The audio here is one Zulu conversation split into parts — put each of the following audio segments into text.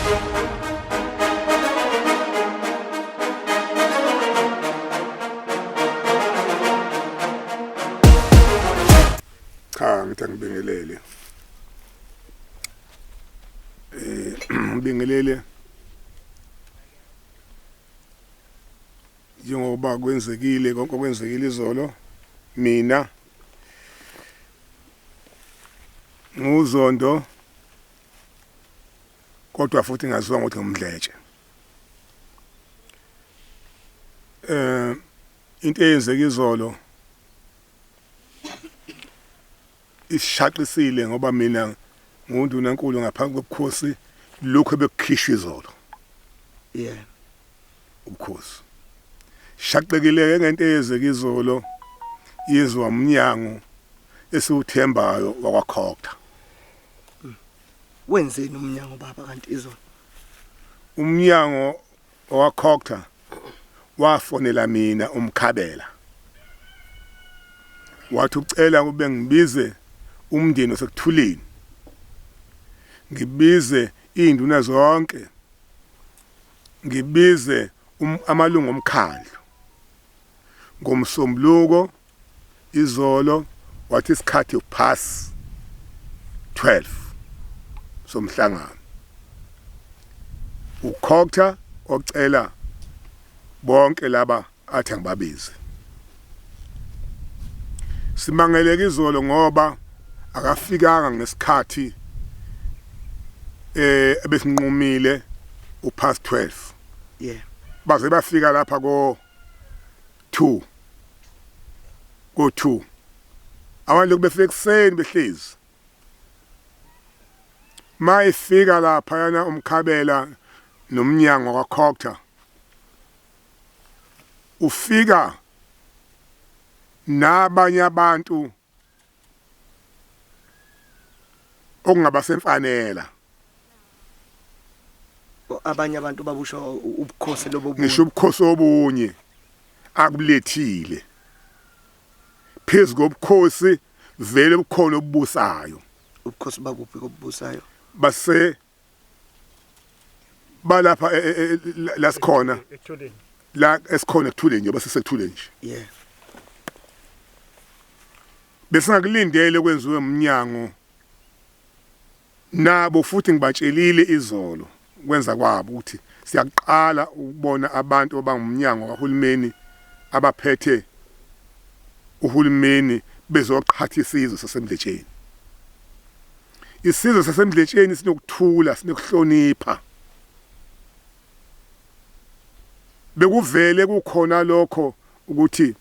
Cha, ngithi angibingelele. Ngibingelele njengoba kwenzekile konke okwenzekile izolo. Mina nguZondo, kodwa futhi ngaziwa ngokuthi ngumdletshe. Into eyenzeka izolo isishaqisile, ngoba mina ngundunankulu ngaphambi kobukhosi lokho ebekukhishwa izolo. Ubukhosi shaqekile ngento eyenzeka izolo, yezwa umnyango esiwuthembayo wakwaCogta. Wenzeni umnyango, baba, kanti izolo? Umnyango wakwaCogta wafonela mina umkhabela, wathi ucela kube ngibize umndeni osekuthuleni, ngibize izinduna zonke, ngibize amalungu omkhandlu ngomsombuluko izolo. Wathi isikhathi past 12 somhlangano. Ukhokta ocela bonke laba athi angibabize. Simangeleke izolo ngoba akafikanga ngesikhathi ebesinqumile upast 12. Baze bafika lapha ko 2, ko 2 abantu lokhu befika ekuseni behlezi. Mayifika lapha yana umkhabela nomnyango kaCogta, ufika nabanye abantu okungabasemfanela. Abanye abantu babusho ubukhosi lobo? Ngisho ubukhosi obunye akubulethile phezu kobukhosi vele bukhona obubusayo. Ubukhosi bakuphi kobubusayo? Base balapha la sikhona, la esikhona ekuthuleni nje, basesekuthuleni nje. Besingakulindele kwenziwe umnyango nabo, futhi ngibatshelile izolo kwenza kwabo ukuthi siyaqala ukubona abantu abangumnyango kahulumeni, abaphethe uhulumeni, bezoqhatha isizwe sasemdletsheni. Isizwe sasemdletsheni sinokuthula, sinokuhlonipha. Bekuvele kukhona lokho ukuthi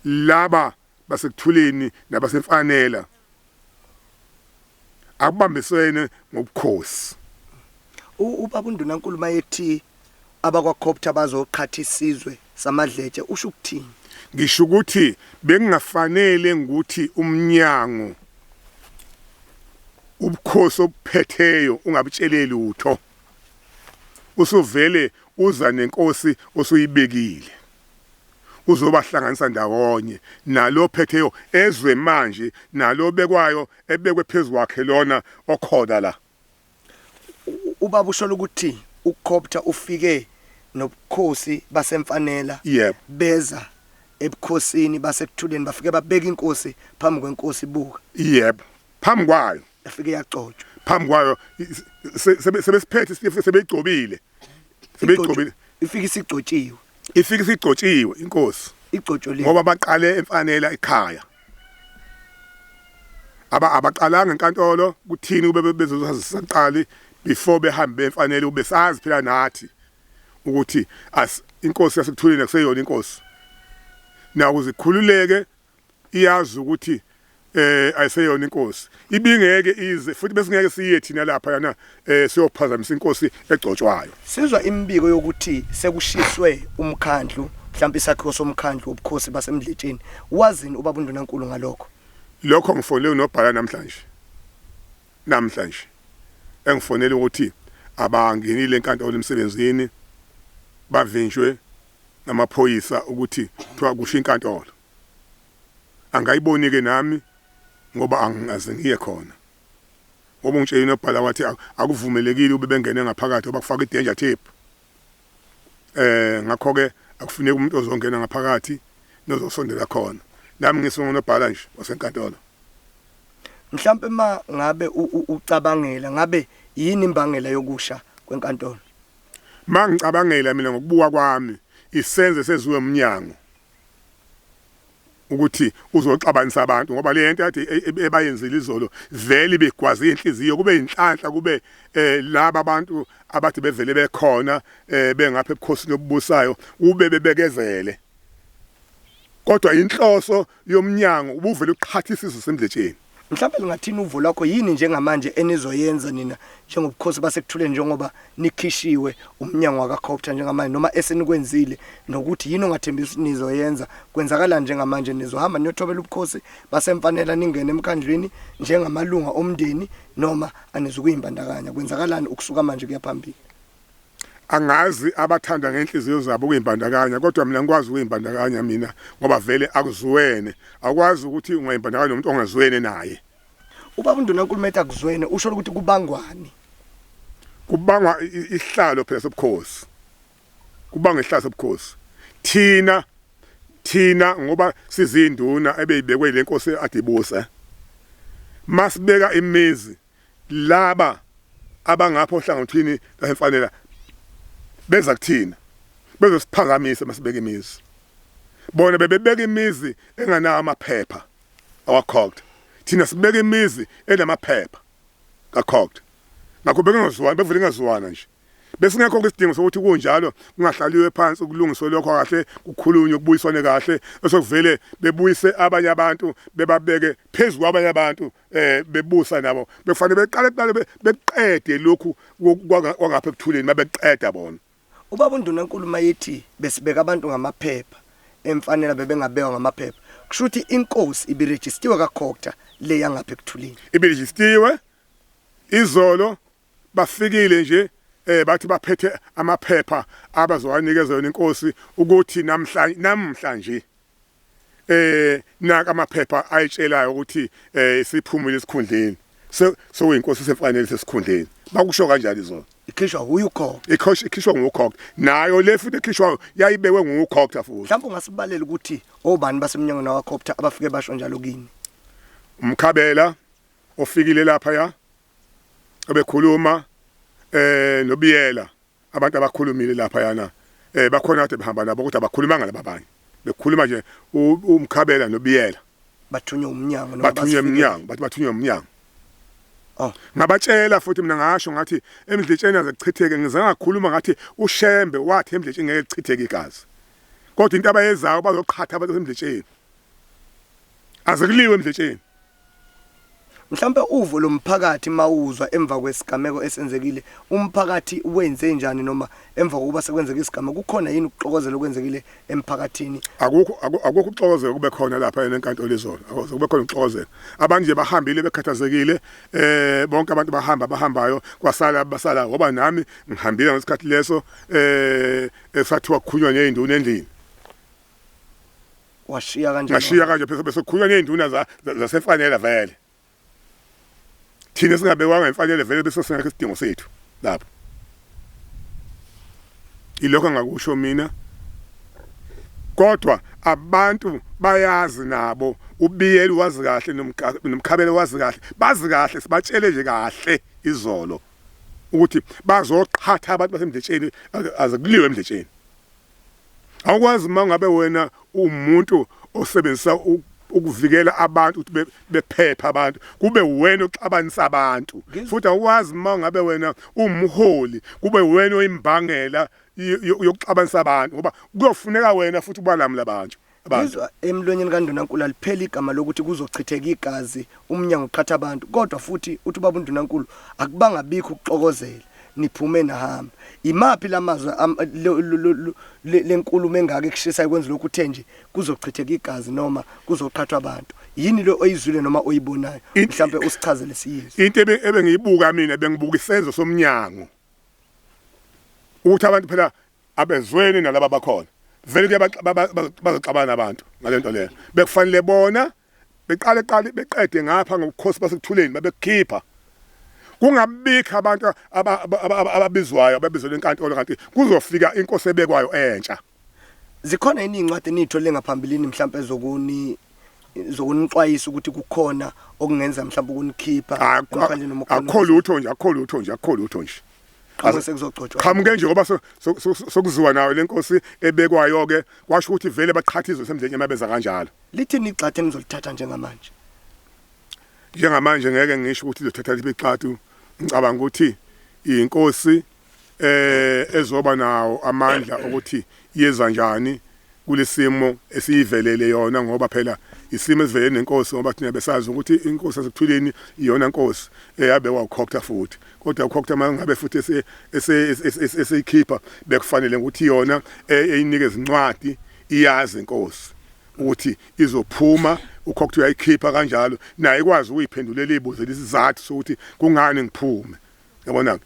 laba basekuthuleni nabasemfanela akubambisene ngobukhosi. Ubaba uNdunankulu mayethi abakwaCogta bazoqhatha isizwe samadletshe, usho ukuthini? Ngisho ukuthi bekungafanele ukuthi umnyango ubukhosi obuphetheyo ungabutshele lutho, usuvele uza nenkosi osuyibekile, uzobahlanganisa ndawonye nalo phetheyo ezwe manje nalo bekwayo ebekwe phezulu kwakhe lona okhona la. Ubaba usho ukuthi uCogta ufike nobukhosi basemfanela? Yebo. Beza ebukhosini basekuthuleni, bafike babeka inkosi phambi kwenkosi buka? Yebo, phambi kwayo. Yafike yagcotshwa? Phambi kwayo, sebesiphethe isifo, sebeyigcobile, sebeyigcobile. Ifike isigcotshiwe? Ifike isigcotshiwe inkosi. Igcotshwe? Ngoba baqale emfanela ekhaya, aba abaqalanga enkantolo kuthini kube bezosaqali before behambe emfanele, ube sazi phela nathi ukuthi as inkosi yasekuthuleni akuseyona inkosi na ukuzikhululeke, iyazi ukuthi ayiseyona inkosi, ibingeke ize futhi besingeke siye thina lapha yana siyophazamisa inkosi egcotshwayo. Sizwa imibiko yokuthi sekushiswe umkhandlu, mhlawumbe isakhiwo somkhandlu wobukhosi basemdletsheni. Wazini ubaba uNdunankulu ngalokho? Lokho ngifonele unobhala namhlanje, engifonela ukuthi abangenile enkantolo emsebenzini, bavinjwe namaphoyisa ukuthi kuthiwa kusho inkantolo. Angayiboni ke nami ngoba angingaze ngiye khona. Ngoba ungitshela unobhala wathi akuvumelekile ube bengene ngaphakathi ngoba kufaka i-danger tape. Ngakho ke akufuneki umuntu ozongena ngaphakathi nozosondela khona. Nami ngisungunobhala nje wasenkantolo. Mhlampe ma ngabe ucabangela ngabe yini imbangela yokusha kwenkantolo? Mangicabangela mina ngokubuka kwami isenzo seziwe umnyango ukuthi uzoxabanisa abantu ngoba le nto kade ebayenzile izolo vele ibigwaza inhliziyo kube inhlanhla kube laba abantu abathi bevele bekhona bengapha ebukhosini obubusayo kube bebekezele kodwa inhloso yomnyango ubuvele uqhathisa isizwe semdletsheni. Mhlawumbe lingathini uvo lwakho yini njengamanje enizoyenza nina njengobukhosi basekuthuleni njengoba nikhishiwe umnyango wakaCopter njengamanje noma esenikwenzile nokuthi yini ongathembisa ukuthi nizoyenza kwenzakalani njengamanje nizohamba niyothobela ubukhosi basemfanela ningene emkhandlwini njengamalunga omndeni noma anizukuyimbandakanya kwenzakalani ukusuka manje kuya phambili? Angazi abathanda ngenhliziyo zabo ukuyimbandakanya kodwa mina ngikwazi ukuyimbandakanya mina ngoba vele akuzwene akwazi ukuthi ungayimbandakanya nomuntu ongazwene naye. Ubaba uNdunankulu methi akuzwene usho ukuthi kubangwani? Kubangwa isihlalo phela sobukhosi. Kubangwa isihlalo sobukhosi. Thina thina ngoba sizinduna ebeyibekwe lenkosi adibusa. Masibeka imizi laba abangapha ohlangothini lasemfanela beza kuthina bezosiphakamisa masibeka imizi bona bebebeka imizi enganawo amaphepha awakhoked thina sibeka imizi enamaphepha kakhoked ngakho bekungazwani bevele ingazwana nje Besingekho isidingo sokuthi kunjalo kungahlaliwe phansi kulungiswe lokho kahle kukhulunywe kubuyiswane kahle bese bebuyise abanye abantu bebabeke phezu kwabanye abantu bebusa nabo bekufanele beqale kuqale beqede lokhu kwangapha ekuthuleni mabeqeda bona. Ubaba uNdunankulu mayethi besibeka abantu ngamaphepha emfanela bebengabekwa ngamaphepha kusho ukuthi inkosi ibirejistiwe kaCogta le yangapha ekuthuleni. Ibirejistiwe izolo bafikile nje bathi baphethe amaphepha abazowanikeza yona inkosi ukuthi namhla namhlanje naka amaphepha ayitshelayo ukuthi siphumile esikhundleni sokuyinkosi semfanele sesikhundleni bakusho kanjani izolo ikhishwa uyukhokha ikhishwa ngukhokha nayo le futhi ekhishwayo yayibekwe ngukhokha futhi. Mhlawumbe ungasibalela ukuthi obani basemnyangweni wakwaCogta abafike basho njalo kini? Umkhabela ofikile lapha ya obekhuluma noBiyela abantu abakhulumile lapha yana bakhona kade behamba nabo kodwa abakhulumanga laba abanye bekhuluma nje umkhabela noBiyela bathunywe umnyango noma bathunywe umnyango bathi bathunywe umnyango. Oh. Ngabatshela futhi mina ngasho ngathi emdletsheni azekuchitheke ngize ngakhuluma ngathi uShembe wathi emdletsheni ngeke kuchitheke igazi kodwa into abayezayo bazoqhatha abantu emdletsheni azekuliwe emdletsheni. Mhlampe uvo lomphakathi mawuzwa emva kwesigameko esenzekile umphakathi wenze njani noma emva kokuba sekwenzeka isigameko kukhona yini ukuxokozela okwenzekile emphakathini? Akukho akukho ukuxokozela kube khona lapha enkantolo izolo akukho kube khona ukuxokozela abantu nje bahambile bekhathazekile bonke abantu bahamba bahambayo kwasala basala ngoba nami ngihambile ngesikhathi leso esathiwa kukhulunywa nezinduna endlini. Washiya kanjalo. Ngashiya kanje phela bese kukhulunywa nezinduna zasemfanela vele. Thina singabekwanga emfanele vele bese singekho isidingo sethu lapho. Ilokho engakusho mina. Kodwa abantu bayazi nabo uBiyela wazi kahle nomkhabelo wazi kahle bazi kahle sibatshele nje kahle izolo ukuthi bazoqhatha abantu basemdletsheni azekuliwe emdletsheni. Awukwazi uma ngabe wena umuntu osebenzisa ukuvikela abantu ukuthi bephephe abantu kube wena oxabanisa abantu futhi awukwazi uma ngabe wena umholi kube wena oyimbangela yokuxabanisa abantu ngoba kuyofuneka wena futhi ubalamula abantu. Ngizwa emlonyeni kaNdunankulu alipheli igama lokuthi kuzochitheka igazi umnyango uqhatha abantu kodwa futhi uthi ubaba uNdunankulu akubanga bikho ukuxokozela niphume nahamba. Imaphi lamazwi lenkulumo engaka ekushisayo kwenza lokhu uthe nje kuzochitheka igazi noma kuzoqhathwa abantu? Yini lo oyizwile noma oyibonayo? Mhlampe usichazele siyizwe. Into ebengiyibuka mina bengibuka isenzo somnyango ukuthi abantu phela abezweni nalaba bakhona vele kuyabazoxabana abantu ngalento leyo bekufanele bona beqale qale beqede ngapha ngobukhosi basekuthuleni babekukhipha. Kungabikho abantu ababizwayo ababizelwe enkantolo kanti kuzofika inkosi ebekwayo entsha. Zikhona yini iy'ncwadi eniy'thole ngaphambilini mhlampe zokuni zokunixwayisa ukuthi kukhona okungenza mhlampe ukunikhipha emkhandlwini noma kukhona Akukho lutho nje, akukho lutho nje, akukho lutho nje. Qhamuke sekuzogcotshwa. Qhamuke nje ngoba sokuziwa nayo lenkosi ebekwayo ke kwasho ukuthi vele baqhatha izwe semdlenya mabeza kanjalo. Lithini igxathu enizolithatha njengamanje? Njengamanje ngeke ngisho ukuthi lizothatha liphi igxathu. Ngicabanga ukuthi inkosi eh ezoba nawo amandla ukuthi iyeza njani kulesimo esiyivelele yona ngoba phela isimo esivelele nenkosi ngoba thina besazi ukuthi inkosi yasekuthuleni iyona nkosi eyabekwa ukhokta futhi kodwa ukhokta mangabe futhi eseyikhipha bekufanele ukuthi yona eyinike izincwadi iyazi inkosi ukuthi izophuma ukhokta uyayikhipha kanjalo naye ikwazi ukuyiphendulela ibuze isizathu sokuthi kungani ngiphume yabona ke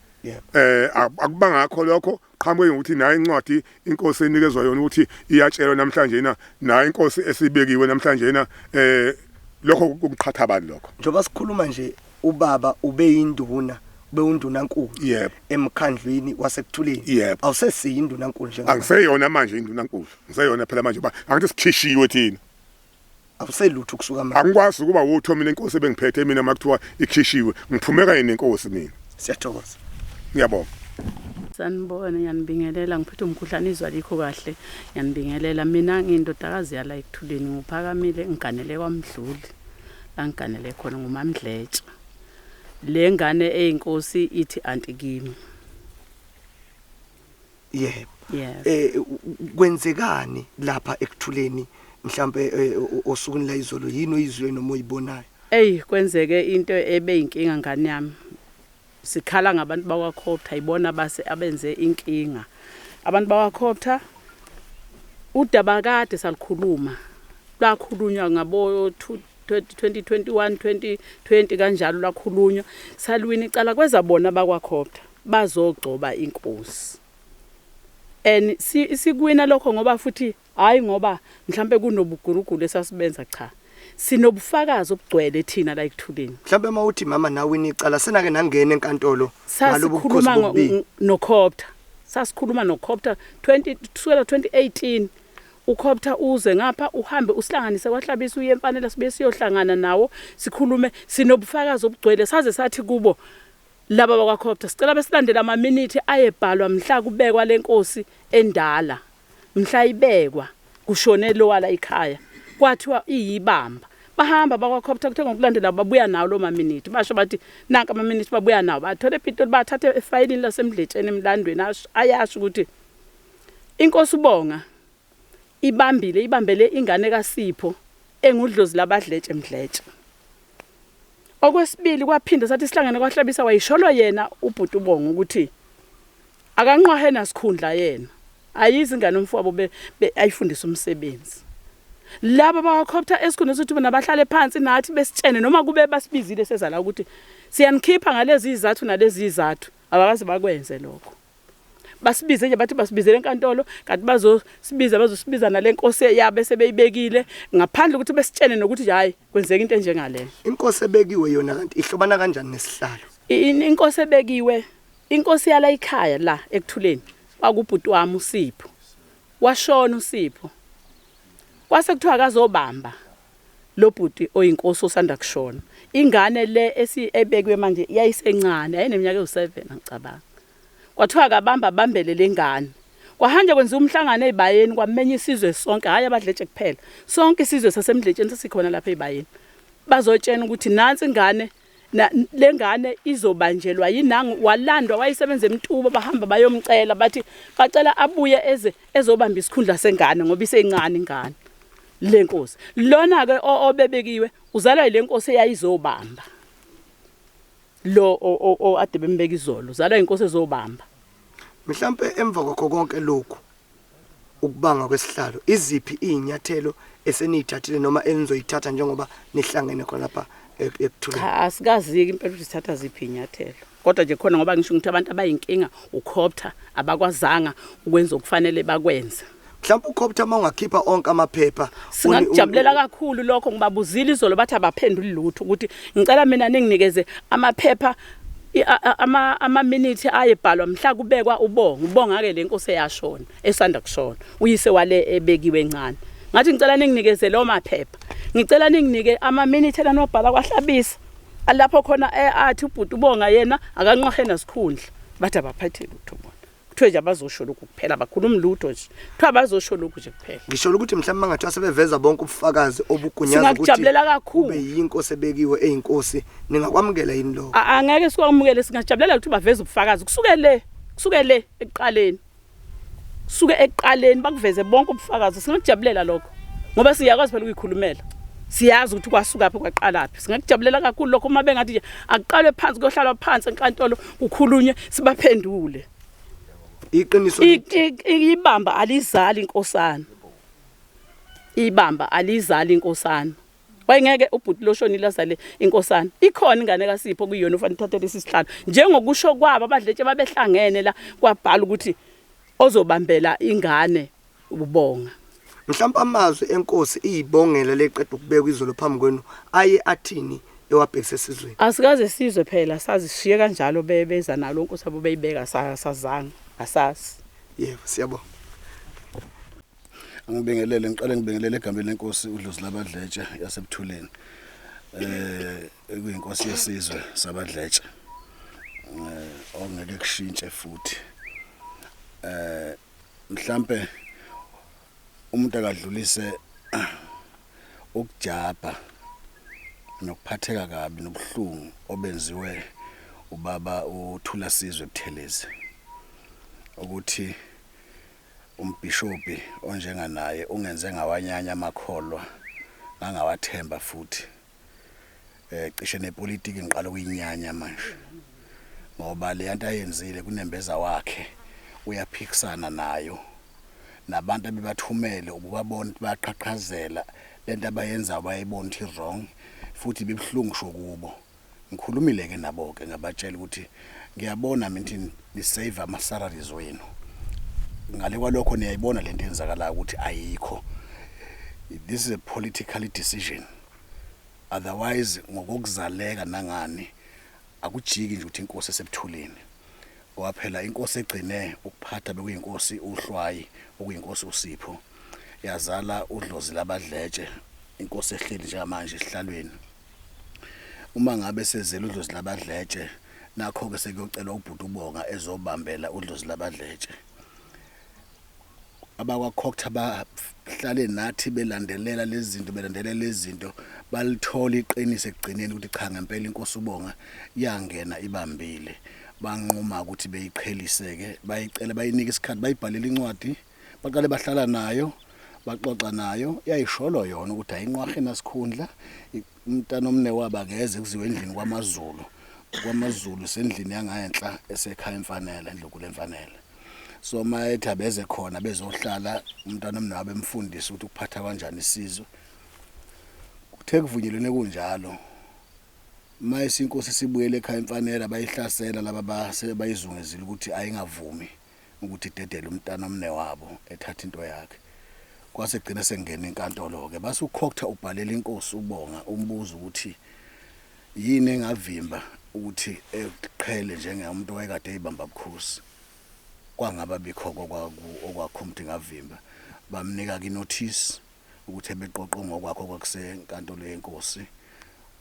eh akubangakho lokho qhamuke ngokuthi nayo incwadi inkosi enikezwa yona ukuthi iyatshelwa namhlanje na nayo inkosi esibekiwe namhlanje na eh lokho kuqhatha abantu lokho. Njengoba sikhuluma nje ubaba ubeyinduna ubewundunankulu Yebo. Emkhandlwini wasekuthuleni. Yebo. Awusesiyi indunankulu njengamanje? Angiseyona manje indunankulu, ngiseyona phela manje ba angithi sikhishiwe thina. Awuselutho kusuka manje. Angikwazi ukuba wutho mina inkosi ebengiphethe mina makuthiwa ikhishiwe ngiphumeka yini nenkosi mina. Siyathokoza. Ngiyabonga. Sanibona, ngiyanibingelela. Ngiphethe umkhuhlane izwa likho kahle. Ngiyanibingelela. Mina ngiyindodakazi yala ekuthuleni nguphakamile ngiganele kwaMdluli. La ngiganele khona nguMamdletshe. Le ngane eyinkosi ithi anti kimi. Yebo. Yes. Eh kwenzekani lapha ekuthuleni mhlambe eh, osukwini la izolo yini oyizwe noma oyibonayo? Ey kwenzeke into ebeyinkinga ngane yami. Sikhala ngabantu bakwaCopter ibona base abenze inkinga. Abantu bakwaCopter udaba kade salikhuluma. Lwakhulunywa ngabo 2021 2020 kanjalo lwakhulunywa salwina icala kweza bona bakwaCopter bazogcoba inkosi. And sikuwina lokho ngoba futhi hayi ngoba mhlambe kunobuguruguru esasibenza cha. Sinobufakazi obugcwele thina la ekuthuleni. Mhlambe mawuthi mama nawe nicala senake nangena enkantolo ngalobu bukhosi Sasikhuluma bobubili. noCopter. Sasikhuluma noCopter 20 kusukela 2018 uCopter uze ngapha uhambe usihlanganise kwahlabisa uye emfanela sibuye siyohlangana nawo sikhulume sinobufakazi obugcwele saze sathi kubo laba bakwaCopter sicela besilandele amaminithi ayebhalwa mhla kubekwa lenkosi endala mhla ibekwa kushone lowala ikhaya kwathiwa iyibamba bahamba bakwaCopter kuthe ngokulandela babuya nawo lo maminithi basho bathi nanka amaminithi babuya nawo bathola ePitoli bathathe efayilini lasemdletsheni emlandweni ayasho ukuthi inkosi ubonga ibambile ibambele ingane kaSipho engudlozi labadletshe mdletshe. Okwesibili kwaphinda sathi sihlangene kwahlabisa wayisholo yena ubhuti ubonga ukuthi akanqwahe nasikhundla yena ayizi ingane umfowabo ayifundise umsebenzi. Laba bakwaCopter esikhundleni sokuthi bona bahlale phansi nathi besitshene noma kube basibizile seza la ukuthi siyanikhipha ngalezi izathu nalezi izathu abakaze bakwenze lokho. Basibize nje bathi basibizele enkantolo kanti bazosibiza bazosibiza nale nkosi yabo esebeyibekile ngaphandle ukuthi besitshene nokuthi nje hayi kwenzeka into enjengaleyo. Inkosi ebekiwe yona kanti ihlobana kanjani nesihlalo? Inkosi ebekiwe inkosi yala ikhaya la ekuthuleni kwakubhuti wami uSipho. Washona uSipho. Kwase kuthiwa akazobamba lo bhuti oyinkosi osanda kushona. Ingane le esi ebekwe manje yayisencane yayineminyaka ewu7 ngicabanga. Kwathiwa akabamba abambele lengane. Kwahanjwa kwenziwa umhlangano ezibayeni kwamenya isizwe sonke hhayi abadletshe kuphela. Sonke isizwe sasemdletsheni sasikhona lapha ezibayeni. Bazotshena ukuthi nansi ingane lengane izobanjelwa yinangu walandwa wayesebenza emtuba bahamba bayomcela bathi bacela abuye eze ezobamba isikhundla sengane ngoba isencane ingane lenkosi. Lona ke obebekiwe uzalwa yilenkosi eyayizobamba. Lo ade bembeka izolo uzalwa inkosi ezobamba. Mhlampe emva kwakho konke lokhu ukubanga kwesihlalo iziphi izinyathelo eseniyithathile noma enizoyithatha njengoba nihlangene khona lapha ekuthuleni? Cha asikazi-ke impela ukuthi sithatha ziphi izinyathelo. Kodwa nje khona ngoba ngisho ukuthi abantu abayinkinga uCopter abakwazanga ukwenza okufanele bakwenze. Mhlawumbe uCopter uma ungakhipha onke amaphepha Singakujabulela kakhulu lokho ngibabuzile izolo bathi abaphenduli lutho ukuthi ngicela mina ninginikeze amaphepha. Ama-minute ayebhalwa mhla kubekwa uBonga, uBonga-ke le nkosi eyashona esanda kushona, uyise wale ebekiwe encane. Ngathi ngicela ninginikeze lawo maphepha, ngicela ninginike ama-minute enaniwabhala kwaHlabisa alapho khona athi ubhuti uBonga yena akanqwahe nasikhundla. Bathi abaphathe lutho bona, kuthiwe nje abazosho lokhu kuphela, abakhulumi lutho nje, kuthiwa abazosho lokhu nje kuphela. Ngisho ukuthi mhlawumbe mangathiwa sebeveza bonke ubufakazi obugunyaza ukuthi Singakujabulela kakhulu. ube yinkosi ebekiwe eyinkosi, ningakwamukela yini lokho? Angeke sikwamukele, singajabulela ukuthi baveze ubufakazi kusuke le, kusuke le ekuqaleni, kusuke ekuqaleni bakuveze bonke ubufakazi, singakujabulela lokho ngoba siyakwazi phela ukuyikhulumela, siyazi ukuthi kwasukaphi kwaqalaphi. Singakujabulela kakhulu lokho uma bengathi nje akuqalwe phansi kuyohlalwa phansi enkantolo kukhulunywe sibaphendule. Iqiniso Ibamba alizali inkosana, ibamba alizali inkosana. Wayengeke ubhuti loshonile azale inkosana. Ikhona ingane kaSipho kuyona ufanele ithathe lesi sihlalo. Njengokusho kwabo abadletshe babehlangene la kwabhala ukuthi ozobambela ingane uBonga. Mhlawumbe amazwi enkosi iyibongela leqeda ukubekwa izolo phambi kwenu aye athini ewabhekise esizweni? Asikaze sizwe phela, sazishiye kanjalo beza nalo nkosi abo beyibeka sazanga asazi. Yebo, siyabonga. Angibingelele, ngiqale ngibingelele egameni lenkosi uDlozi labadletshe yasebuthuleni. Ekuyinkosi yesizwe sabadletshe. Ongeke kushintshe futhi. Mhlambe umuntu akadlulise ukujabha nokuphatheka kabi nobuhlungu obenziwe ubaba uThula Sizwe Buthelezi, ukuthi umbhishobhi onjenganaye ungenze ngawanyanya amakholwa ngangawathemba futhi cishe nepolitiki ngiqala ukuyinyanya manje, ngoba le nto ayenzile kunembeza wakhe uyaphikisana nayo, nabantu abebathumele ububabona ukuthi bayaqhaqhazela lento abayenzayo, bayayibona ukuthi wrong futhi bibuhlungu sho kubo. Ngikhulumile ke nabo ke ngabatshela ukuthi ngiyabona mina ukuthi ni save ama salaries wenu, ngale kwalokho niyayibona lento eyenzakalayo ukuthi ayikho. This is a political decision, otherwise ngokokuzaleka nangani akujiki nje ukuthi inkosi esebuthuleni, ngoba phela inkosi egcine ukuphatha bekuyinkosi uHlwayi, okuyinkosi uSipho, yazala uDlozi labadletshe, inkosi ehleli njengamanje esihlalweni. Uma ngabe sezela uDlozi labadletshe, nakho-ke sekuyocelwa ubhuti uBonga ezobambela uDlozi labadletshe. AbakwaCogta bahlale nathi belandelela lezi zinto, belandelela lezi zinto, balithola iqiniso ekugcineni ukuthi cha ngempela inkosi uBonga yangena ibambile. Banquma ukuthi beyiqhelise-ke, bayicela bayinika isikhathi, bayibhalela incwadi, baqale bahlala nayo, baxoxa nayo, yayisholo yona ukuthi ayinqwahe nasikhundla, umntana omne wabo akeze kuziwe endlini kwaMaZulu, kwaMaZulu sendlini yangenhla esekhaya eMfanela, endlunkulu eMfanela. So mayethi abeze khona bezohlala, umntwana omne wabo emfundise ukuthi ukuphatha kanjani isizwe. Kuthe kuvunyelwene kunjalo, mayese inkosi sibuyele ekhaya eMfanela, bayihlasela laba base bayizungezile ukuthi ayingavumi ukuthi idedele umntana omne wabo ethatha into yakhe. Kwase gcina sengena enkantolo ke, base uCogta ubhalela inkosi uBonga umbuzo ukuthi yini engavimba ukuthi eqhele njengomuntu owayekade eyibamba bukhosi, kwangaba bikho okwakho umuntu engavimba. Bamnika ke notice ukuthi ebeqoqo ngokwakho kwakusenkantolo yenkosi,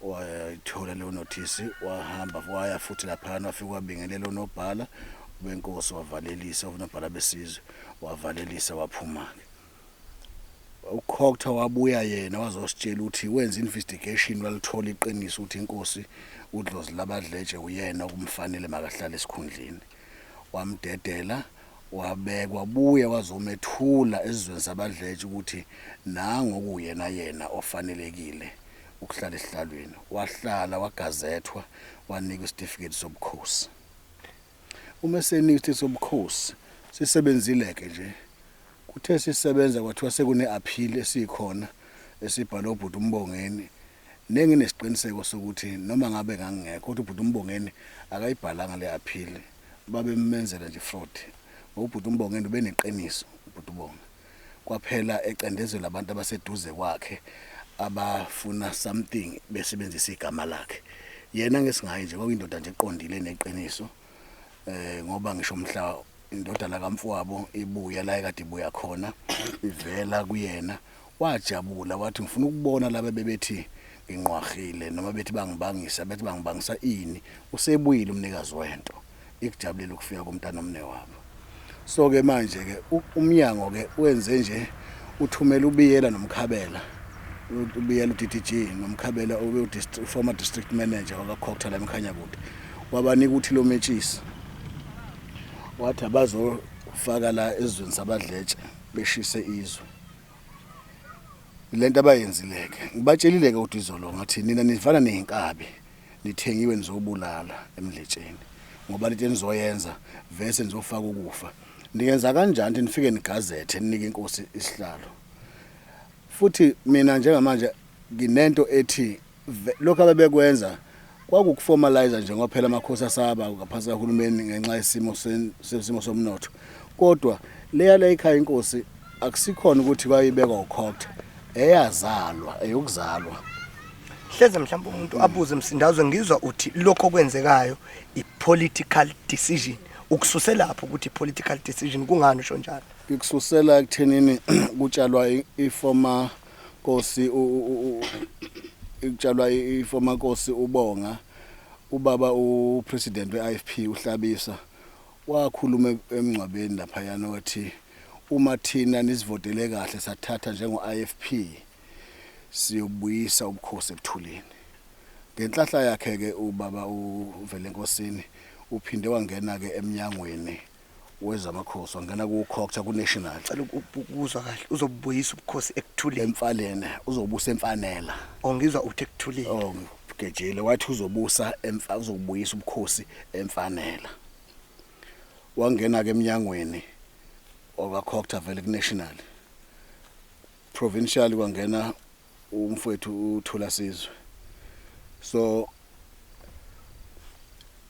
wayithola leyo notice, wahamba waya futhi laphana, wafika wabingelela unobhala benkosi, wavalelisa unobhala besizwe, wavalelisa waphuma-ke. UCogta wabuya yena wazositshela ukuthi wenza investigation, walithola iqiniso ukuthi inkosi uDlozi labadletshe uyena okumfanele makahlale esikhundleni. Wamdedela wabekwa, buya wazomethula esizweni sabadletshe ukuthi nangu okuyena yena ofanelekile ukuhlala esihlalweni. Wahlala wagazethwa, wanikwa isitifiketi sobukhosi. Uma esenikwa isitifiketi sobukhosi sisebenzile ke nje, kuthe sisebenza kwathiwa sekune appeal esikhona esibhalwe ubhuti uMbongeni, nenginesiqiniseko sokuthi noma ngabe ngangingekho kodwa ubhuti uMbongeni akayibhalanga le appeal, babemenzela nje fraud, ngoba ubhuti uMbongeni ubeneqiniso. Ubhuti uBonga kwaphela ecendezela abantu abaseduze kwakhe abafuna something besebenzisa igama lakhe. Yena ngesingayi nje kwakuyindoda nje eqondile neqiniso. Ngoba ngisho mhla indodana kamfowabo ibuya la ekade ibuya khona ivela kuyena wajabula wathi ngifuna ukubona laba bebethi nginqwahile noma bethi bangibangisa bethi bangibangisa ini usebuyile umnikazi wento ikujabulela ukufika komntana omne wabo. So ke manje ke umnyango ke wenze nje uthumela uBiyela noMkhabela, uBiyela uDDG noMkhabela obe former district manager wakaCogta la eMkhanyakude, wabanika uthi lo metshisi wathi abazofaka la ezweni sabadletshe beshise izwe. Lento abayenzile-ke ngibatshelile-ke ukuthi izolo ngathi nina nifana ney'nkabi nithengiwe nizobulala emdletsheni ngoba lento enizoyenza vese nizofaka ukufa. Ningenza kanjani ukuthi nifike nigazethe ninike inkosi isihlalo? Futhi mina njengamanje nginento ethi lokhu abebekwenza kwakukuformalize nje ngoba phela amakhosi asaba ngaphansi kahulumeni ngenxa yesimo sesimo somnotho. Kodwa leya la ekhaya inkosi akusikhona ukuthi kwayibekwa uCogta, eyazalwa eyokuzalwa. Hleze mhlawumbe umuntu abuze Msindazwe, ngizwa uthi lokho okwenzekayo i-political decision. Ukususe lapho ukuthi i-political decision, kungani usho njalo? Ngikususela ekuthenini kutshalwa i-former nkosi kutshalwa i-former nkosi uBonga, ubaba upresident we-IFP uHlabisa wakhuluma emngcwabeni laphayana wathi uma thina nisivotele kahle sathatha njengo-IFP siyobuyisa ubukhosi ebuthuleni. Ngenhlahla yakhe ke ubaba uVelenkosini uphinde wangena ke emnyangweni wezamakhosi, wangena ku-Cogta ku-national. Cela ukuzwa kahle, uzobuyisa ubukhosi ekuthuleni? Emfaleni, uzobusa emfanela. Oh, ngizwa uthi ekuthuleni. Oh, ngigejile wathi uzobusa uzobuyisa ubukhosi emfanela. Wangena ke emnyangweni wakaCogta vele ku-national. Provincial kwangena umfowethu uThula Sizwe. So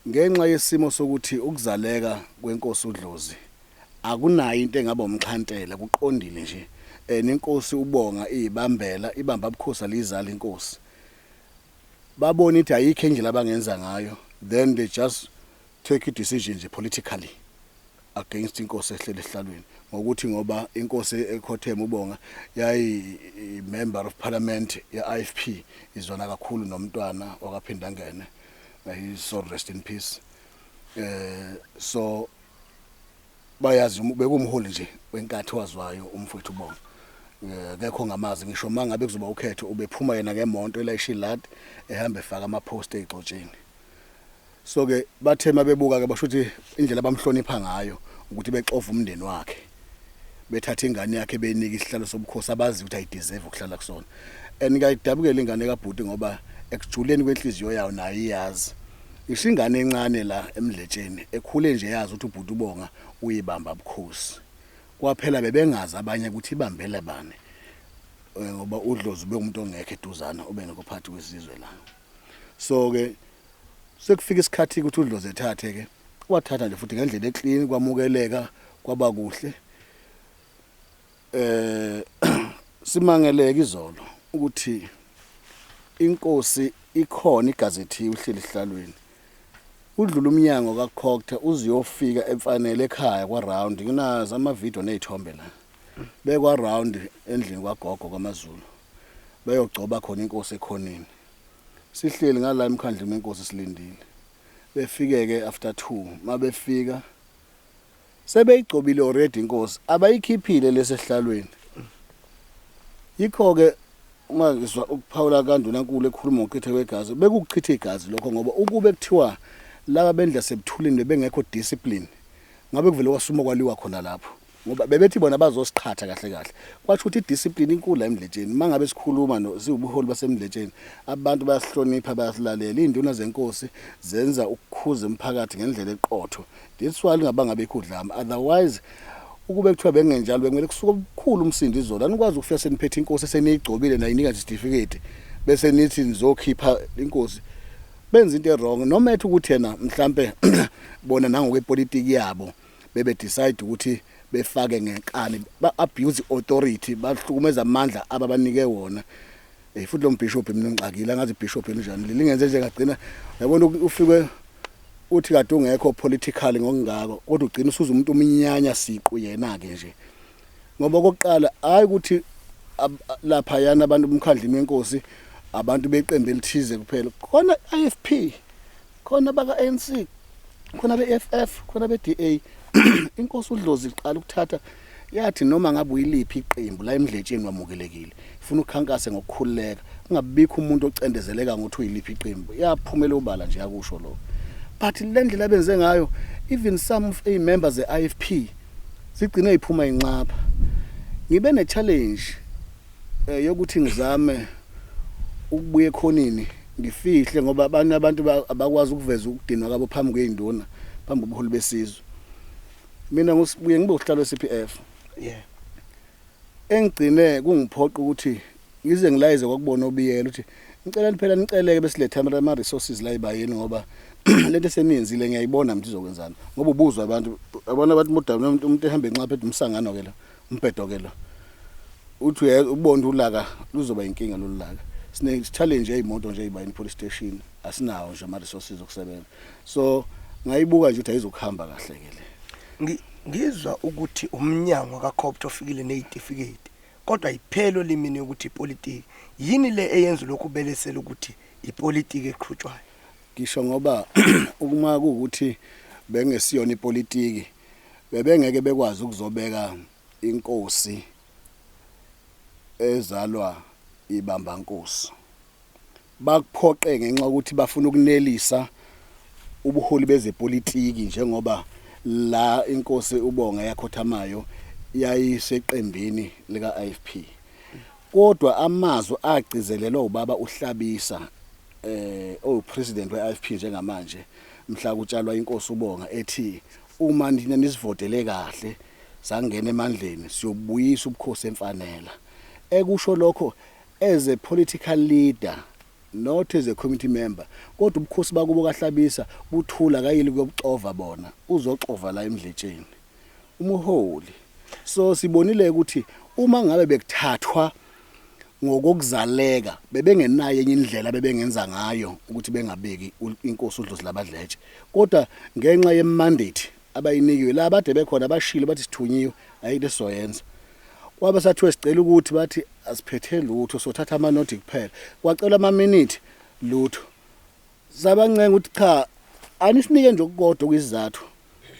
ngenxa yesimo sokuthi ukuzaleka kwenkosi uDlozi akunayo into engaba umxhantela, kuqondile nje. Nenkosi uBonga iyibambela, ibamba ubukhosi alizali inkosi. Babona ukuthi ayikho indlela abangenza ngayo, then they just take a decision nje politically against inkosi ehlele esihlalweni, ngokuthi ngoba inkosi ekhotheme uBonga yayi member of parliament ye-IFP, izwana kakhulu nomntwana wakaPhindangene, may his soul rest in peace. So bayazi bekumholi nje wenkathi wazwayo umfowethu uBonga. Akekho ngamazi ngisho mangabe kuzoba ukhetho ubephuma yena ngemonto elayisha iladi ehamba efaka ama post ezixotsheni. So ke bathe mabebuka ke basho ukuthi indlela abamhlonipha ngayo ukuthi bexova umndeni wakhe bethatha ingane yakhe beyinika isihlalo sobukhosi abazi ukuthi ayideserve ukuhlala kusona. And ngiyayidabukela ingane kaBhuti ngoba ekujuleni kwenhliziyo yayo nayo iyazi. Ngisho ingane encane la emdletsheni ekhule nje yazi ukuthi uBhuti uBonga uyibamba bukhosi. Kwaphela bebengazi abanye ukuthi ibambele bani. Ngoba uDlozi ube umuntu ongekho eduzana ubengekho phakathi kwesizwe la. So ke sekufika isikhathi ukuthi uDlozi ethathe ke wathatha nje futhi ngendlela eclean kwamukeleka kwaba kuhle. Simangeleke izolo ukuthi inkosi ikhona igazethiwe ihleli esihlalweni. Udlula umnyango kaCogta uziyofika emfanele ekhaya kwa round, nginazo ama video nezithombe la. Bekwa round endlini kwagogo kwaMaZulu. Beyogcoba khona inkosi ekhoneni. Sihleli ngala emkhandlini wenkosi silindile. Befike ke after 2 mabefika sebeyigcobile already inkosi, abayikhiphile lesehlalweni. Yikho ke uma ngizwa ukuphawula kaNdunankulu ekhuluma ngokuchitha kwegazi, bekukuchitha igazi lokho ngoba ukube kuthiwa laba bendla sebuthulini bebengekho discipline ngabe kuvele kwasuma kwaliwa khona lapho, ngoba bebethi bona bazosiqhatha kahle kahle. Kwathi ukuthi idiscipline inkulu la emdletsheni. Mangabe sikhuluma no siwubuholi basemdletsheni, abantu bayasihlonipha, bayasilalela. Izinduna zenkosi zenza ukukhuza umphakathi ngendlela eqotho. That's why lingabanga bekho udlame. Otherwise ukube kuthiwa bengenjalo bekumele kusuke obukhulu umsindo izolo. Anikwazi ukufika seniphethe inkosi eseniyigcobile nayinika certificate bese nithi nizokhipha inkosi. Benza into ewrong noma ethi ukuthi yena mhlambe bona nangokwepolitiki yabo bebe decide ukuthi befake ngenkani, ba abuse authority, bahlukumeza amandla ababanike wona. Futhi lo mbishop mina ngixakile, angazi bishop enjani lingenze nje ngagcina yabona ufike uthi kade ungekho politically ngokungako, kodwa ugcina usuza umuntu umnyanya siqu yena ke nje. Ngoba okokuqala hayi ukuthi lapha yana abantu umkhandlini wenkosi abantu beqembu elithize kuphela, khona IFP, khona baka ANC, khona be-EFF, khona be-DA. Inkosi uDlozi iqala ukuthatha yathi noma ngabe uyiliphi iqembu la emdletsheni wamukelekile, ifuna ukukhankase ngokukhululeka, kungabikho umuntu ocendezeleka ngokuthi uyiliphi iqembu. Yaphumela obala nje yakusho lokho, but le ndlela abenze ngayo, even some of members ze-IFP zigcine iphuma inxapha. Ngibe ne-challenge yokuthi ngizame ukubuya ekhonini ngifihle, ngoba abanye abantu abakwazi ukuveza ukudinwa kwabo phambi kwey'nduna, phambi kobuholi besizwe. Mina ngusibuye ngibe usihlalo we-CPF. Engigcine kungiphoqa ukuthi ngize ngilayize kwakubona obiyela ukuthi ngicela phela niceleke besilethe ama resources la ibayeni, ngoba lento eseniyenzile ngiyayibona mina izokwenzani, ngoba ubuzwa abantu abona abantu muda umuntu ehamba enxapha ethi umsangano ke lo, umbhedo ke lo, uthi ubona ulaka luzoba inkinga lolu laka. Sine challenge eyimoto nje eyibayini police station, asinawo nje ama resources okusebenza, so ngayibuka nje ukuthi ayizokuhamba kahle ke le. Ngizwa ukuthi umnyango kaCOGTA ofikile nezitifiketi, kodwa iphelo limini ukuthi ipolitiki yini le eyenza lokhu belesela ukuthi ipolitiki eqhutshwayo. Ngisho ngoba uma kuwukuthi bengesiyona ipolitiki, bebengeke bekwazi ukuzobeka inkosi ezalwa ibambankosi. Bakuphoqe ngenxa ukuthi bafuna ukunelisa ubuholi bezepolitiki, njengoba la inkosi uBonga yakhothamayo yayiseqembini lika IFP. Kodwa amazwi agcizelelwa ubaba uHlabisa, owu-president we-IFP njengamanje, mhla kutshalwa inkosi uBonga, ethi uma nina nisivotele kahle sangena emandleni, siyobuyisa ubukhosi emfanela. Ekusho lokho as a political leader, not as a community member, kodwa ubukhosi bakubo kaHlabisa buthula kayili kuyobuxova bona, uzoxova la emdletsheni umuholi. So sibonile ukuthi uma ngabe bekuthathwa ngokokuzaleka, bebengenayo enye indlela bebengenza ngayo ukuthi bengabeki inkosi uDlozi labadletshe, kodwa ngenxa ye-mandate abayinikiwe la bade bekhona bashilo bathi sithunyiwe, ayikho esizoyenza. Kwabe sathiwe sicela ukuthi bathi asiphethe lutho, sothatha amanothi kuphela. Kwacelwa ama-minute, lutho. Sabancenga ukuthi cha, anisinike nje okukodwa okuyisizathu.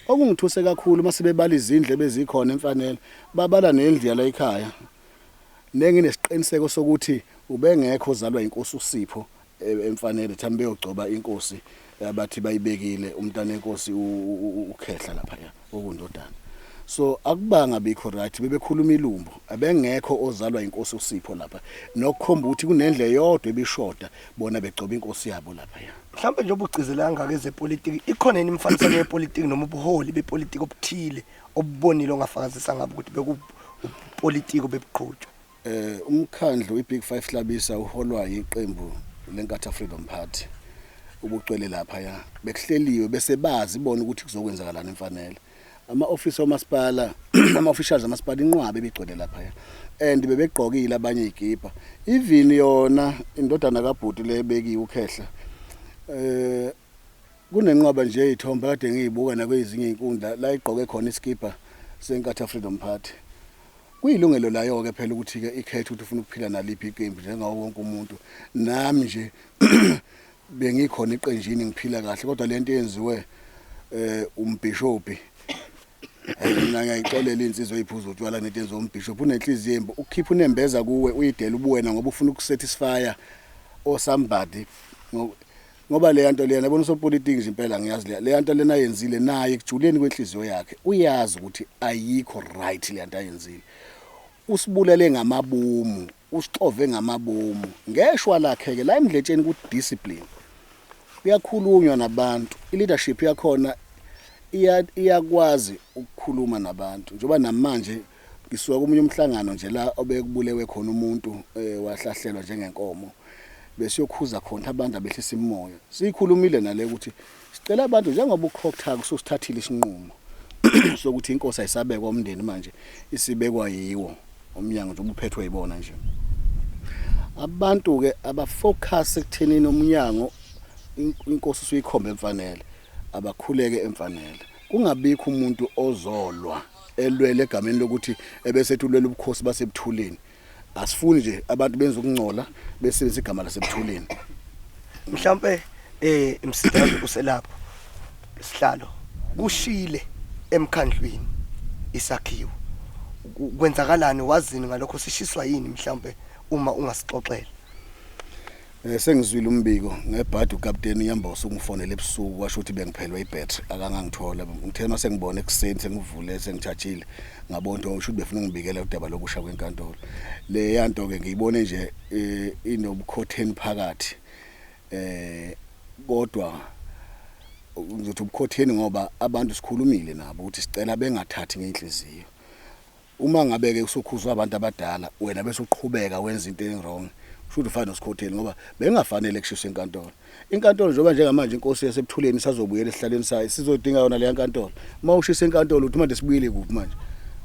Okungithuse kakhulu uma sebebala izindlu ebezikhona emfanele, babala nendlu yala ekhaya nenginesiqiniseko sokuthi ubengekho ozalwa inkosi uSipho emfanele thami beyogcoba inkosi abathi bayibekile umntana enkosi uKhehla lapha okundodana. So akubanga bikho right, bebekhuluma ilumbo, abengekho ozalwa inkosi uSipho lapha, nokukhomba ukuthi kunendle yodwa ebishoda bona begcoba inkosi yabo lapha. Mhlawumbe njengoba ugcizela kangaka ezepolitiki, ikhona yini imifaniswano yepolitiki noma ubuholi bepolitiki obuthile obubonile ongafakazisa ngabo ukuthi bekupolitiki obebuqhutshwa? Umkhandlu iBig 5 Hlabisa uholwa iqembu leNkatha Freedom Party ubucwele lapha ya bekuhleliwe bese bazi bona ukuthi kuzokwenzakalani emfanele. Ama office omasipala, ama officials amasipala, inqwabe ebigcwele lapha ya, and bebegqokile abanye igipa, even yona indodana kaBhuti le bekiwe uKhehla. Kunenqwaba nje izithombe kade ngiyibuka nakwezinye izinkundla la igqoke khona iskipa seNkatha Freedom Party. Kuyilungelo layo ke phela ukuthi ke ikhethe ukuthi ufuna ukuphila naliphi iqembu njengawo wonke umuntu. Nami nje bengikhona eqenjini ngiphila kahle, kodwa lento eyenziwe umbhishobhi, hayi, mina ngiyayixolela insizwa eyiphuza utshwala nento yenziwa umbhishobhi. Unenhliziyo embi, ukhipha unembeza kuwe, uyidela ubuwena ngoba ufuna ukusatisfya osomebody, ngoba le nto lena yabona usopolitiki nje impela ngiyazi le nto lena ayenzile naye ekujuleni kwenhliziyo yakhe uyazi ukuthi ayikho right le nto ayenzile. Usibulele ngamabomu, usixove ngamabomu. Ngeshwa lakhe ke la emdletsheni ku discipline kuyakhulunywa nabantu, i-leadership yakhona iyakwazi ukukhuluma nabantu, njengoba namanje ngisuka komunye umhlangano nje la obekubulewe khona umuntu, wahlahlelwa njengenkomo, besiyokhuza khona abantu abehlisa imoya. Sikhulumile nale ukuthi sicela abantu, njengoba uCOGTA ususithathile isinqumo sokuthi inkosi ayisabekwa umndeni, manje isibekwa yiwo umnyango nje ubuphethwe yibona nje. Abantu ke abafocus ekuthenini umnyango inkosi usuyikhombe emfanele, abakhuleke emfanele. Kungabikho umuntu ozolwa elwele egameni lokuthi ebesethi ulwela ubukhosi basebuthuleni. Asifuni nje abantu benza ukungcola besebenzisa igama lasebuthuleni. Mhlambe msidazi uselapho sihlalo kushile emkhandlwini isakhiwo, kwenzakalani, wazini ngalokho, sishiswa yini mhlambe uma ungasixoxela? Sengizwile umbiko ngebhadi, ukapteni uNyamboso ungifonele ebusuku washo ukuthi bengiphelwe ibattery, akangangithola. Ngithe mase ngibona ekuseni sengivule sengijajile, ngabona ukuthi usho befuna ungibikela udaba lokusha kwenkantolo. Le yanto ke ngiyibone nje inobukhotheni phakathi, kodwa ngizothi ubukhotheni ngoba abantu sikhulumile nabo ukuthi sicela bengathathi ngenhliziyo. Uma ngabe ke usukhuzwa abantu abadala, wena bese uqhubeka wenza into ewrong, kusho ukuthi ufana nosikhotheni, ngoba bengafanele kushiswe inkantolo. Inkantolo njengoba njengamanje inkosi yasebuthuleni isazobuyela esihlalweni sayo, sizodinga yona leya nkantolo. Uma ushisa inkantolo uthi manje sibuyele kuphi manje?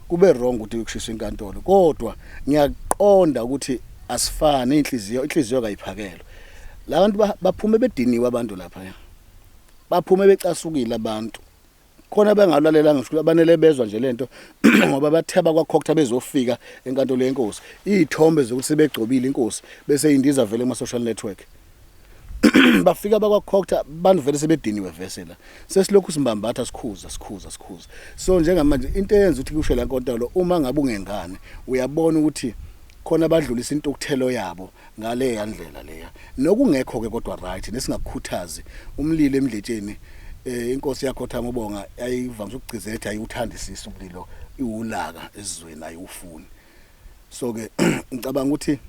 Kube wrong ukuthi kushisa inkantolo, kodwa ngiyaqonda ukuthi asifani inhliziyo, inhliziyo kayiphakelwa. La bantu baphume bediniwe, abantu lapha baphume becasukile, abantu khona bengalalelanga ngisho abanele bezwa nje lento, ngoba batheba kwakhokha bezofika enkantolo yenkosi, izithombe zokuthi sebegcobile inkosi bese indiza vele kuma social network. Bafika bakwakhokha bantu vele sebediniwe vese la sesilokhu simbambatha, sikhuza sikhuza sikhuza. So njengamanje into eyenza ukuthi kushe la nkantolo, uma ngabe ungengane uyabona ukuthi khona badlulisa intukuthelo yabo ngale yandlela leya, nokungekho ke kodwa right nesingakukhuthazi umlilo emdletsheni. Inkosi yakhothama ubonga ayivamise ukugcizelela ethi ayiwuthandisisi umlilo, iwulaka esizweni, ayiwufuni. So ke ngicabanga ukuthi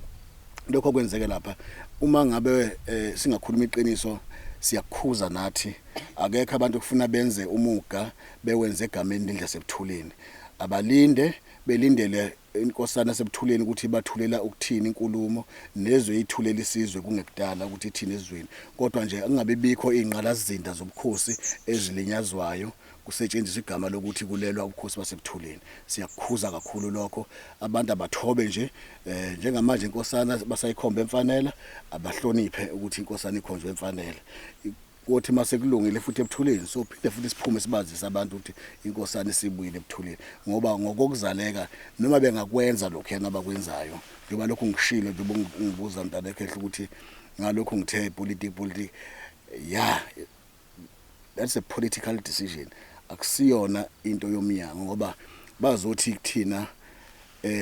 lokho kwenzeke lapha, uma ngabe singakhuluma iqiniso, siyakukhuza nathi. Akekho abantu kufuna benze umuga bewenze egameni lendlu yasebuthuleni. Abalinde, belindele inkosana sebuthuleni ukuthi bathulela ukuthini inkulumo nezwe, ithulela isizwe kungekudala ukuthi ithini ezweni. Kodwa nje kungabe bikho ingqalasizinda zobukhosi ezilinyazwayo kusetshenziswa igama lokuthi kulelwa ubukhosi basebuthuleni. Siyakukhuza kakhulu lokho. Abantu abathobe nje. Njengamanje inkosana basayikhomba emfanela, abahloniphe ukuthi inkosana ikhonjwe emfanela. Kothi mase kulungile futhi ebuthuleni, so phinde futhi siphume sibazise abantu ukuthi inkosana isibuyile ebuthuleni, ngoba ngokokuzaleka noma bengakwenza lokhu yana abakwenzayo, njengoba lokhu ngishilo, njengoba ungibuza mntana ekhehla ukuthi ngalokhu ngithe politics, politics, yeah, that's a political decision, akusiyona into yomnyango, ngoba bazothi kuthina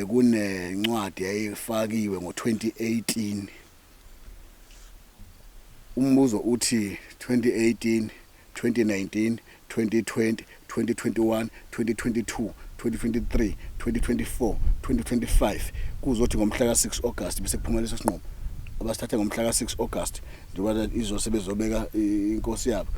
kunencwadi yayifakiwe ngo2018. Umbuzo uthi 2018, 2019, 2020, 2021, 2022, 2023, 2024, 2025, kuzothi ngomhla ka6 August bese kuphuma leso sinqumo abasithathe ngomhla ka6 August, njengoba izose bezobeka inkosi yabo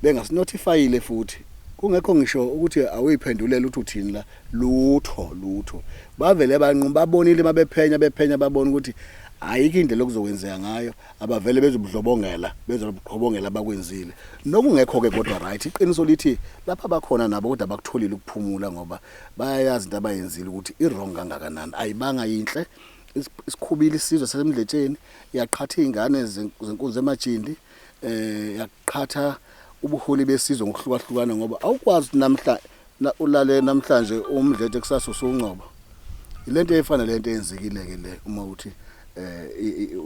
bengasinotifyile futhi kungekho ngisho ukuthi awuyiphendulela ukuthi uthini la, lutho lutho. Bavele banquma, babonile mabephenya bephenya, babona ukuthi ayikho indlela okuzokwenzeka ngayo, abavele bezobudlobongela, bezobuqhobongela abakwenzile nokungekho ke. Kodwa right, iqiniso lithi lapha bakhona nabo, kodwa bakutholile ukuphumula, ngoba bayayazi into abayenzile ukuthi i-wrong kangakanani, ayibanga yinhle. Isikhubile isizwe sasemdletsheni, yaqhatha izingane zenkunzi emajindi, yaqhatha ubuholi besizwe ngokuhlukahlukana, ngoba awukwazi namhla ulale namhlanje umdletshe, kusasa usungcobo. Ilento efana lento eyenzekile ke le, uma uthi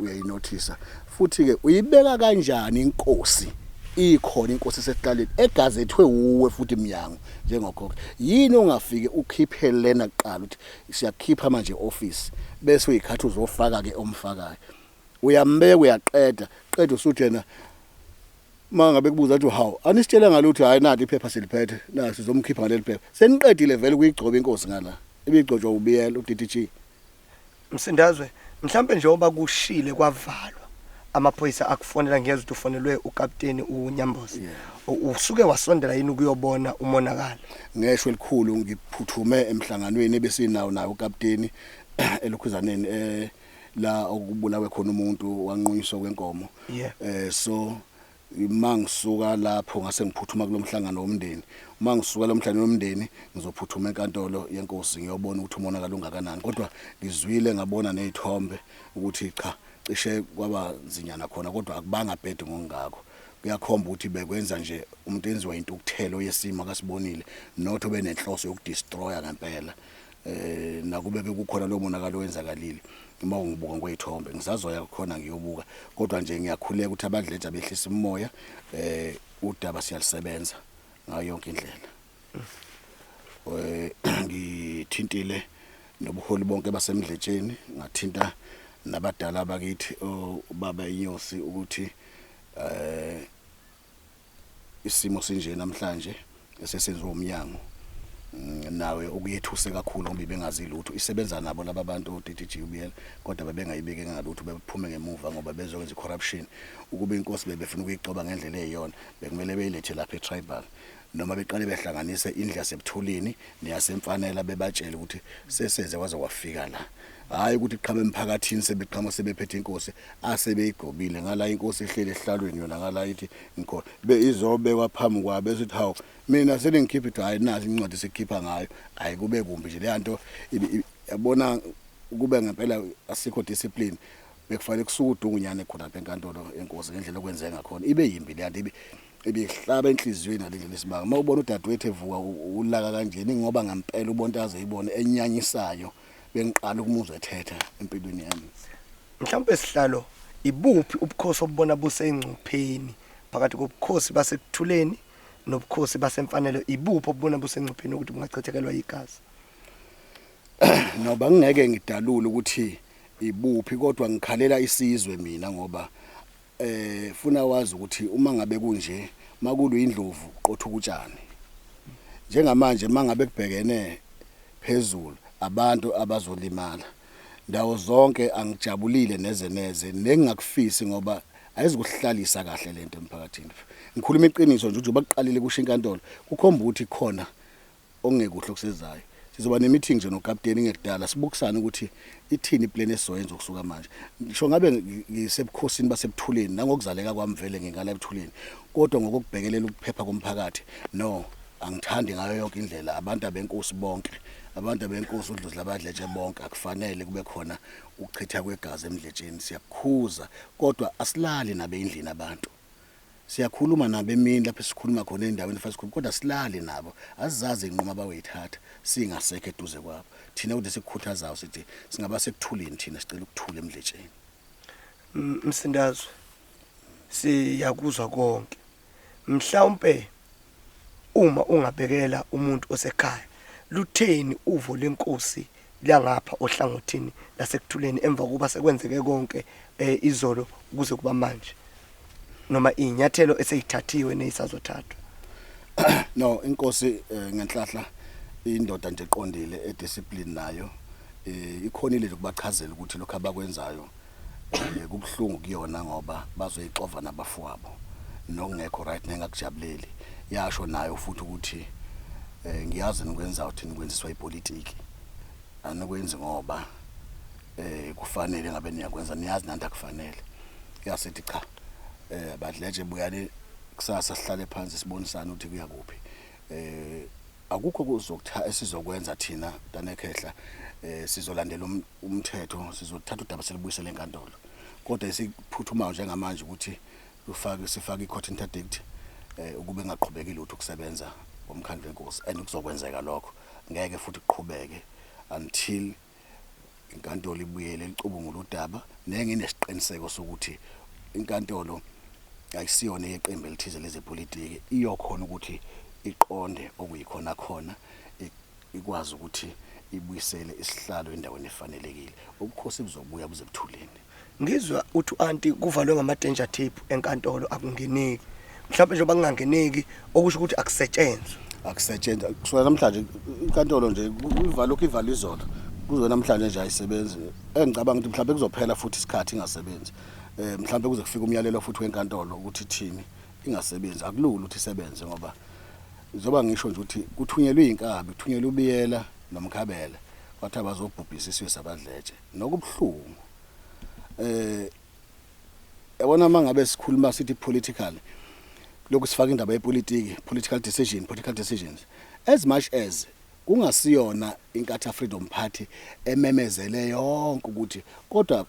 uyayinothisa futhi ke uyibeka kanjani inkosi, ikhona inkosi esehlaleni egazethwe uwe futhi iminyango njengokhokho, yini ongafike ukhiphe lena kuqala ukuthi siyakhipha manje office, bese uyikhatha uzofaka ke omfakayo, uyambeka, uyaqeda qeda, usuthi yena mangabe kubuza athi hawu, anisitshela ngalutho, hayi nathi iphepha siliphethe la, sizomkhipha ngaleli phepha. Seniqedile vele kuyigcoba inkosi ngala ibigcotshwa ubiyela uDDG. Msindazwe, mhlambe njengoba kushile kwavalwa, amaphoyisa akufonela, ngiyezwa ukuthi ufonelwe ukapteni uNyambosi, usuke wasondela yini ukuyobona umonakalo? Ngesho elikhulu, ngiphuthume emhlanganweni ebesinawo naye ukapteni elokhuzaneni la okubulawe khona umuntu wanqunyiswa kwenkomo. So Uma ngisuka lapho ngase ngiphuthuma kulomhlangano womndeni. Uma ngisuka lomhlangano womndeni ngizophuthuma enkantolo yenkosi ngiyobona ukuthi umonakalo ungakanani. Kodwa ngizwile ngabona nezithombe ukuthi cha cishe kwaba nzinyana khona kodwa akubanga bhedi ngokungako. Kuyakhomba ukuthi bekwenza nje umuntu enziwa intukuthelo yesimo akasibonile not obenenhloso yokudestroya ngempela. Nakube bekukhona lo monakalo owenzakalile uma ungibuka ngokwezithombe ngisazoya khona ngiyobuka kodwa nje ngiyakhuleka ukuthi abadleja behlisa umoya udaba siyalisebenza ngayo yonke indlela. Ngithintile nobuholi bonke basemdletsheni ngathinta nabadala bakithi ubaba inyosi ukuthi isimo sinje namhlanje esesenziwa umnyango nawe okuyethuse kakhulu ngoba ibengazi lutho isebenza nabo laba bantu o-DDG ubuyela kodwa bebengayibeki ngalutho bephume ngemuva ngoba bezokwenza i-corruption. Ukuba inkosi bebefuna ukuyicoba ngendlela eyiyona bekumele beyilethe lapha e-tribal noma beqale behlanganise indlu yasebuthulini neyasemfanela bebatshele ukuthi sesenze kwaze kwafika la. Hhayi ukuthi qhabe emphakathini sebeqhamuka sebephethe inkosi asebeyigobile ngala inkosi ihleli esihlalweni yona ngala ithi ngikhona be izobekwa phambi kwabo bese ithi hawu mina seningikhipha ithi hhayi nasi incwadi esikhipha ngayo. Hhayi kube kumbi nje leya nto yabona kube ngempela asikho discipline bekufanele kusuke udungunyane khona lapha enkantolo enkosi ngendlela okwenzeka ngakhona ibe yimbi leya nto ibihlaba enhliziyweni ngale ndlela esimanga. Uma ubona udadewethu evuka ulaka kanjeni ngoba ngempela ubona aze ibone enyanyisayo bengiqala ukumuzwa ethetha empilweni yami. Mhlawumbe sihlalo ibuphi ubukhosi obubona busengcupheni phakathi kobukhosi basekuthuleni nobukhosi basemfanelo ibuphi obubona busengcupheni ukuthi bungachithekelwa igazi? Noba ngingeke ngidalule ukuthi ibuphi kodwa ngikhalela isizwe mina ngoba funa wazi ukuthi uma ngabe kunje makulu indlovu qotha ukutshani. Njengamanje mangabe kubhekene phezulu abantu abazolimala ndawo zonke angijabulile neze neze nengingakufisi ngoba ayizikuhlalisa kahle lento emphakathini. Ngikhuluma iqiniso nje ukuthi baqalile kusho inkantolo kukhomba ukuthi khona okungekuhle okusezayo. Sizoba ne-meeting nje nokapteni ngekudala sibukisane ukuthi ithini iplan esizoyenza ukusuka manje. Ngisho ngabe ngisebukhosini basebuthuleni nangokuzaleka kwami vele ngingala ebuthuleni kodwa ngokubhekelela ukuphepha komphakathi no angithandi ngayo yonke indlela. Abantu abenkosi bonke abantu abenkosi udlozi labadletshe bonke akufanele kube khona ukuchitha kwegazi emdletsheni. Siyakukhuza kodwa asilali nabe endlini abantu. Siyakhuluma nabo emini lapho sikhuluma khona endaweni efana sikhuluma kodwa silali nabo azizazi inquma abayoyithatha singasekho eduze kwabo. Thina ukuthi sikukhuthazayo sithi singaba sekuthuleni thina sicela ukuthula emdletsheni. Msindazwe siyakuzwa konke. Mhlawumbe uma ungabekela umuntu osekhaya lutheni uvo lenkosi langapha ohlangothini lasekuthuleni emva kokuba sekwenzeke konke izolo kuze kuba manje noma inyathelo eseyithathiwe nezisazothathwa? No inkosi ngenhlahla indoda nje eqondile ediscipline nayo ikhonile nje ukubachazela ukuthi lokho abakwenzayo kubhlungu kuyona ngoba bazoyixova nabafowabo nokungekho right nengakujabuleli. Yasho nayo futhi ukuthi ngiyazi nikwenza ukuthi nikwenziswa ipolitiki anikwenzi ngoba kufanele ngabe niyakwenza niyazi nanti akufanele. Yasithi cha badletshe buyani kusasa sihlale phansi sibonisane ukuthi kuya kuphi. Akukho kuzokutha esizokwenza thina Danekhehla sizolandela umthetho sizothatha udaba selibuyisele enkantolo kodwa esiphuthumayo njengamanje ukuthi sifake i-court interdict ukube ngaqhubeki lutho ukusebenza komkhandlu wenkosi and kuzokwenzeka lokho ngeke futhi kuqhubeke until inkantolo ibuyele licubungule udaba nenginesiqiniseko sokuthi inkantolo ayisiyona yeqembu elithize lezepolitiki iyokhona ukuthi iqonde okuyikhona khona ikwazi ukuthi ibuyisele isihlalo endaweni efanelekile. Ubukhosi buzobuya buze buthuleni. Ngizwa uthi anti kuvalwe ngama danger tape enkantolo akungeneki. Mhlawumbe njengoba kungangeneki okusho ukuthi akusetshenzwa. Akusetshenzwa kusuka namhlanje inkantolo nje ivalwe ivalwe izolo. Kuzo namhlanje nje ayisebenzi. Engicabanga ukuthi mhlawumbe kuzophela futhi isikhathi ingasebenzi. Mhlawumbe kuze kufike umyalelo futhi wenkantolo ukuthi ithini ingasebenzi. Akulula ukuthi isebenze ngoba njengoba ngisho nje ukuthi kuthunyelwe inkabi, kuthunyelwe ubiyela nomkhabela kwathi abazobhubhisa isizwe sabadletshe nokubhlungu. Yabona mangabe sikhuluma sithi political Lokhu sifaka indaba yepolitiki, political decision, political decisions. As much as kungasiyona iNkatha Freedom Party ememezele yonke ukuthi, kodwa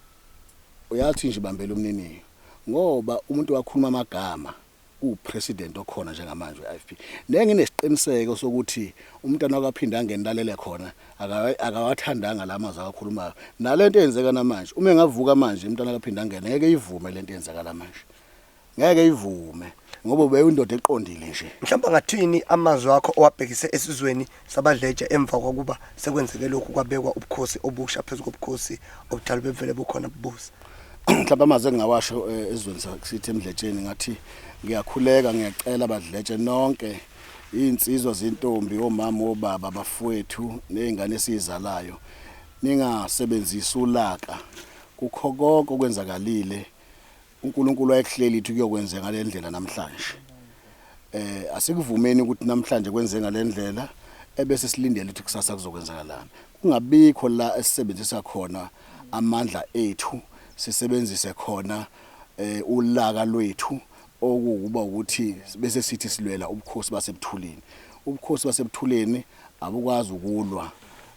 uyathi nje bambela umniniyo, ngoba umuntu wakhuluma amagama upresident okhona njengamanje we-IFP, nenginesiqiniseko sokuthi umntwana wakaphinda angenlalele khona akawathandanga la mazwi akakhulumayo. Nalento eyenzeka namanje, uma engavuka manje umntwana akaphinda angene, ngeke ivume lento eyenzakala manje, ngeke ivume, ngoba ubeyindoda eqondile nje. Mhlawumbe angathini amazwi akho owabhekise esizweni sabadletshe emva kokuba sekwenzeke lokhu, kwabekwa ubukhosi obusha phezu kobukhosi obudala bevele bukhona bubusa? Mhlawumbe amazwi engingawasho esizweni sakithi emdletsheni, ngathi ngiyakhuleka, ngiyacela badletshe nonke, iy'nsizwa, zintombi, omama, obaba, abafowethu ney'ngane esiyizalayo, ningasebenzisi ulaka kukho konke okwenzakalile. uNkulunkulu wayekuhleli ukuthi kuyokwenzeka ngale ndlela namhlanje. Asikuvumeni ukuthi namhlanje kwenzeke ngale ndlela, ebese silindele ukuthi kusasa kuzokwenzakalani. Kungabikho la esisebenzisa khona amandla ethu, sisebenzise khona ulaka lwethu, okuwukuba ukuthi bese sithi silwela ubukhosi basebuthuleni. Ubukhosi basebuthuleni abukwazi ukulwa,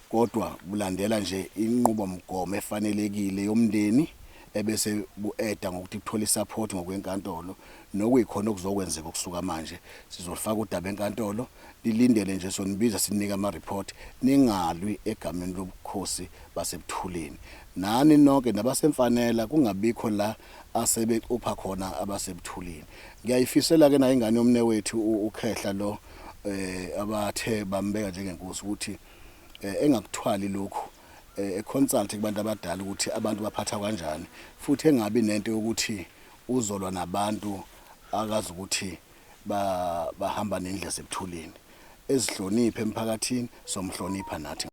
kodwa bulandela nje inqubomgomo efanelekile yomndeni, ebese bu-eda ngokuthi buthole isupport ngokwenkantolo, nokuyikhona okuzokwenzeka okusuka manje. Sizolifaka udaba enkantolo, lilindele nje, sonibiza sininike ama-report. Ningalwi egameni lobukhosi basebuthuleni. Nani nonke nabasemfanela, kungabikho la asebecupha khona abasebuthuleni. Ngiyayifisela-ke nayo ingane yomne wethu uKhehla lo abathe bambeka njengenkosi ukuthi engakuthwali lokhu, econsult kubantu abadala ukuthi abantu baphatha kanjani, futhi engabi nento yokuthi uzolwa nabantu akazi ukuthi bahamba nendlela sebuthuleni. Ezihloniphe emphakathini, somhlonipha nathi.